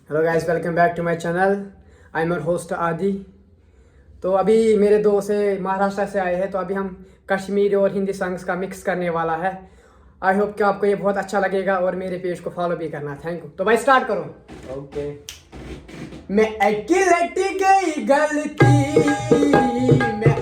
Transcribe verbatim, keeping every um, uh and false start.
Hello guys, welcome back to my channel. I am your host Adi. तो अभी मेरे दोस्त से महाराष्ट्र से आए हैं, तो अभी हम कश्मीरी और हिंदी सॉन्ग्स का मिक्स करने वाला है। आई होप कि आपको ये बहुत अच्छा लगेगा और मेरे पेज को फॉलो भी करना। Thank you. तो भाई स्टार्ट करो। ओके। मैं अकेलट गई गलती मैं